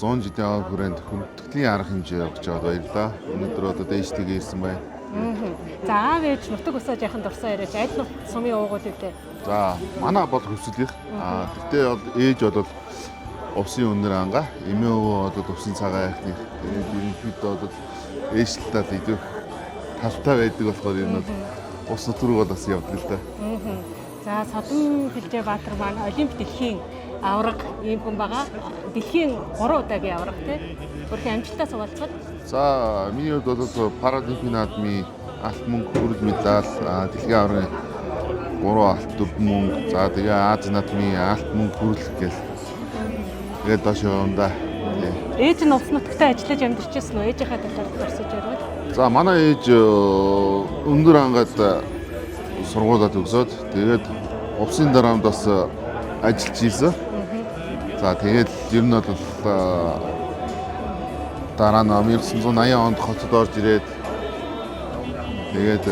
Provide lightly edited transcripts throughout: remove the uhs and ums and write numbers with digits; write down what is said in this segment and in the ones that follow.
100 жилийн аваа хүрээнд хүндэтгэлийн арга хэмжээ явуулж байгаад баярлалаа. Өнөөдөр одоо дээшлэгээ ирсэн байна. За, аав ээж нутаг усаа жаахан дурсан яриач, аль нут сумын уугуул үүдээ? За, манай бол хөвсөлийнх. Тэгтээ бол ээж бол увсын өндөр ангаа, эмээ өвөө бол увсын цагаан айхных. Тэгээд ерөнхийдөө бол ээжлэлтэй л илүү талтай байдаг болохоор энэ бол ус нутг руу бол бас явдаг л да. За, Содон Пилжээ Баатар маань Олимп дэлхийн аварга ийм хүн байгаа. Дэлхийн 3 удаагийн аварга, тий. Өөрхийн амжилтаас хуваалцаад. За, миний хувьд бол Паралимпийн наадмын алт мөнгө хүрэл медаль, дэлхийн аваргын 3 алт 4 мөнгө, за тэгээ Ази наадмын алт мөнгө хүрэл гэл. Тэгээд доош явна да. Тий. Ээж нь улс нутагтаа ажиллаж амьдарч байсан уу? Ээжийнхээ талаар дурсаж ярил. За, манай ээж өндөр ангад сургуулаа төгсөөд, тэгээд увсын дарамт бас ажиллаж ийсэн. За, тэгээд ер нь бол дараа нь 1980 онд хотод орж ирээд, тэгээд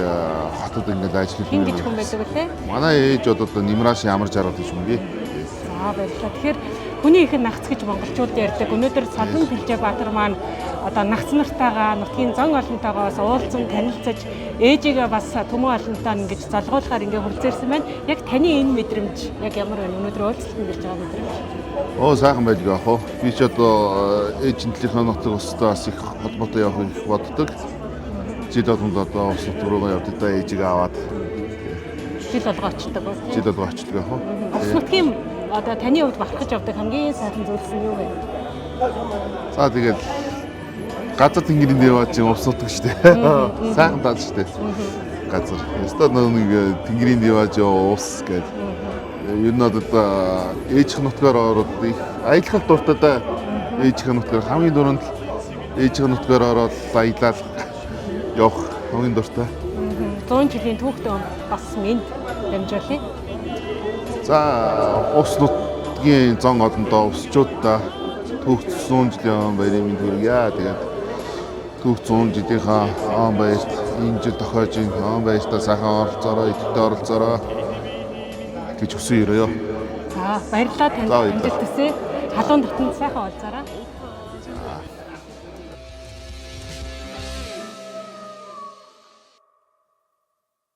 хотод ингээд ажиллаж Хэн гэж хүн байдаг вүлээ? Манай ээж одоо Нимраш ямар жаргал гэж хүн би. За, баярлалаа. Тэгэхээр хүний их нагц гэж монголчууд ярьдаг. Өнөөдөр Содон Пилжээ Баатар маань одоо нагц нартайгаа, нутгийн зон олонтойгоо бас уулзан танилцаж, ээжигээ бас түмэн олонтоо ингэж залгуулахаар ингээ хүрэлцээрсэн байна. Яг таны энэ мэдрэмж яг ямар байна? Өнөөдөр уулзалтанд ирж байгаа мэдрэмж. Оо, сайхан байдаг яах вэ? Би ч одоо ээж нөлийнхөө нутаг устай бас их холбоотой явах их боддог. Жил болгонд одоо ус нутаг руугаа явдаг да, ээжигээ аваад. Жил болго очдог уу? Жил болго очдог яах вэ? Ус нутгийн одоо таны хувьд бахархаж явдаг хамгийн сайхан зүйлс нь юу вэ? За, тэгэл газар тэнгэрийн дэваа чинь ус нутаг штэ. Сайхан тал штэ. Газар. Ёстой нэг тэнгэрийн дэваа чинь ус гэдэг. Ер нь одоо ээжих нутгаар ороод их аялах дуртай да. Ээжих нутгаар хамгийн түрүүнд л ээжих нутгаар ороод аялал явах хамгийн дуртай. 100 жилийн түүхтэй бас мэнд дамжуулъя. За, ус нутгийн зон олондоо усчуудаа түүх 100 жилийн он баярын мэнд хүргье. Тэгээд түүх 100 жилийнхаа он баярт энэ жил тохиож ин он баяртаа сайхан оролцоорой, идэвхтэй оролцоорой гэж хүсэн өрөөё. За, баярлалаа танд, За, баярлалаа. амжилт хүсье. Халуун дотнд сайхан уулзаарай.